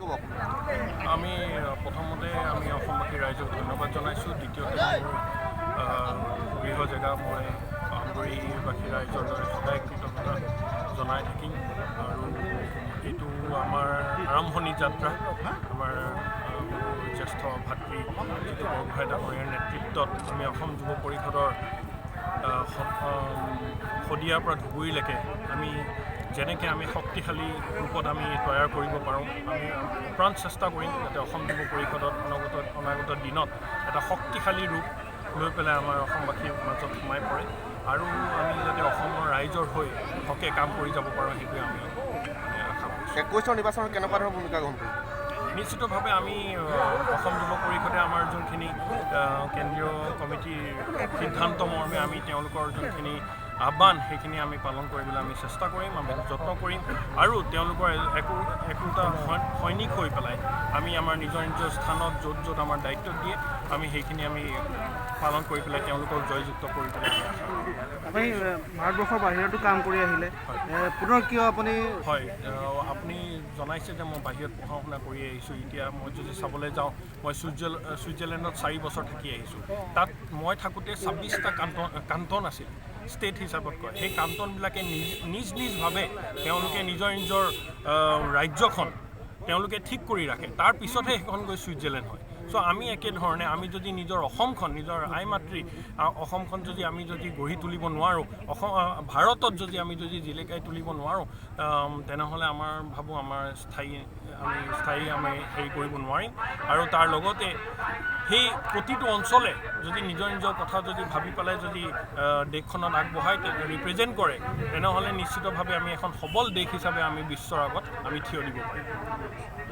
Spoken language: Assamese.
ক'ব আপুনি? আমি প্ৰথমতে আমি অসমবাসী ৰাইজক ধন্যবাদ জনাইছোঁ। দ্বিতীয়তে মোৰ গৃহ জেগা মই আমগুৰিবাসী ৰাইজলৈ সদায় কৃতজ্ঞতা জনাই থাকিম। আৰু এইটো আমাৰ আৰম্ভণি যাত্ৰা। আমাৰ মোৰ জ্যেষ্ঠ ভাতৃ জিতু বৰগোহাঁই ডাঙৰীয়াৰ নেতৃত্বত আমি অসম যুৱ পৰিষদৰ শদিয়াৰ পৰা ধুবুৰীলৈকে আমি যেনেকৈ আমি শক্তিশালী ৰূপত আমি তৈয়াৰ কৰিব পাৰোঁ, আমি আপ্ৰাণ চেষ্টা কৰিম যাতে অসম যুৱ পৰিষদত অনাগত দিনত এটা শক্তিশালী ৰূপ লৈ পেলাই আমাৰ অসমবাসীৰ মাজত সোমাই পৰে আৰু আমি যাতে অসমৰ ৰাইজৰ হৈ হকে কাম কৰি যাব পাৰোঁ, সেইটোৱে আমি আশা কৰিছোঁ। 21ৰ নিৰ্বাচনত কেনেকুৱা ধৰণৰ ভূমিকা গ্ৰহণ কৰিব? নিশ্চিতভাৱে আমি অসম যুৱ পৰিষদে আমাৰ যোনখিনি কেন্দ্ৰীয় কমিটিৰ সিদ্ধান্ত মৰ্মে আমি তেওঁলোকৰ যোনখিনি আহ্বান, সেইখিনি আমি পালন কৰিবলৈ আমি চেষ্টা কৰিম, আমি যত্ন কৰিম আৰু তেওঁলোকৰ একোটা সৈনিক হৈ পেলাই আমি আমাৰ নিজৰ নিজৰ স্থানত য'ত য'ত আমাৰ দায়িত্ব দিয়ে, আমি সেইখিনি আমি পালন কৰি পেলাই তেওঁলোকক জয়যুক্ত কৰি পেলাই আমি আশা কৰোঁ। আপুনি ভাৰতবৰ্ষৰ বাহিৰতো কাম কৰি আহিলে। হয়। পুনৰ কিয় আপুনি? হয়, আপুনি জনাইছে যে মই বাহিৰত পঢ়া শুনা কৰি আহিছোঁ। এতিয়া মই যদি চাবলৈ যাওঁ, মই ছুইজাৰলেণ্ডত 4 বছৰ থাকি আহিছোঁ। তাত মই থাকোঁতে 26টা কাণ্টন আছিল, ষ্টেট হিচাপত কয়। সেই কাণ্টনবিলাকে নিজ নিজ নিজভাৱে তেওঁলোকে নিজৰ নিজৰ ৰাজ্যখন তেওঁলোকে ঠিক কৰি ৰাখে, তাৰ পিছতহে সেইখন গৈ ছুইজাৰলেণ্ড হয়। চ' আমি একেধৰণে আমি যদি নিজৰ অসমখন, নিজৰ আই মাতৃ অসমখন যদি আমি যদি গঢ়ি তুলিব নোৱাৰোঁ, অসম ভাৰতত যদি আমি যদি জিলিকাই তুলিব নোৱাৰোঁ, তেনেহ'লে আমাৰ ভাবোঁ আমাৰ স্থায়ী আমি স্থায়ী আমি হেৰি কৰিব নোৱাৰিম। আৰু তাৰ লগতে সেই প্ৰতিটো অঞ্চলে যদি নিজৰ নিজৰ কথা যদি ভাবি পেলাই যদি দেশখনত আগবঢ়াই ৰিপ্ৰেজেণ্ট কৰে, তেনেহ'লে নিশ্চিতভাৱে আমি এখন সবল দেশ হিচাপে আমি বিশ্বৰ আগত আমি থিয় দিব পাৰিম।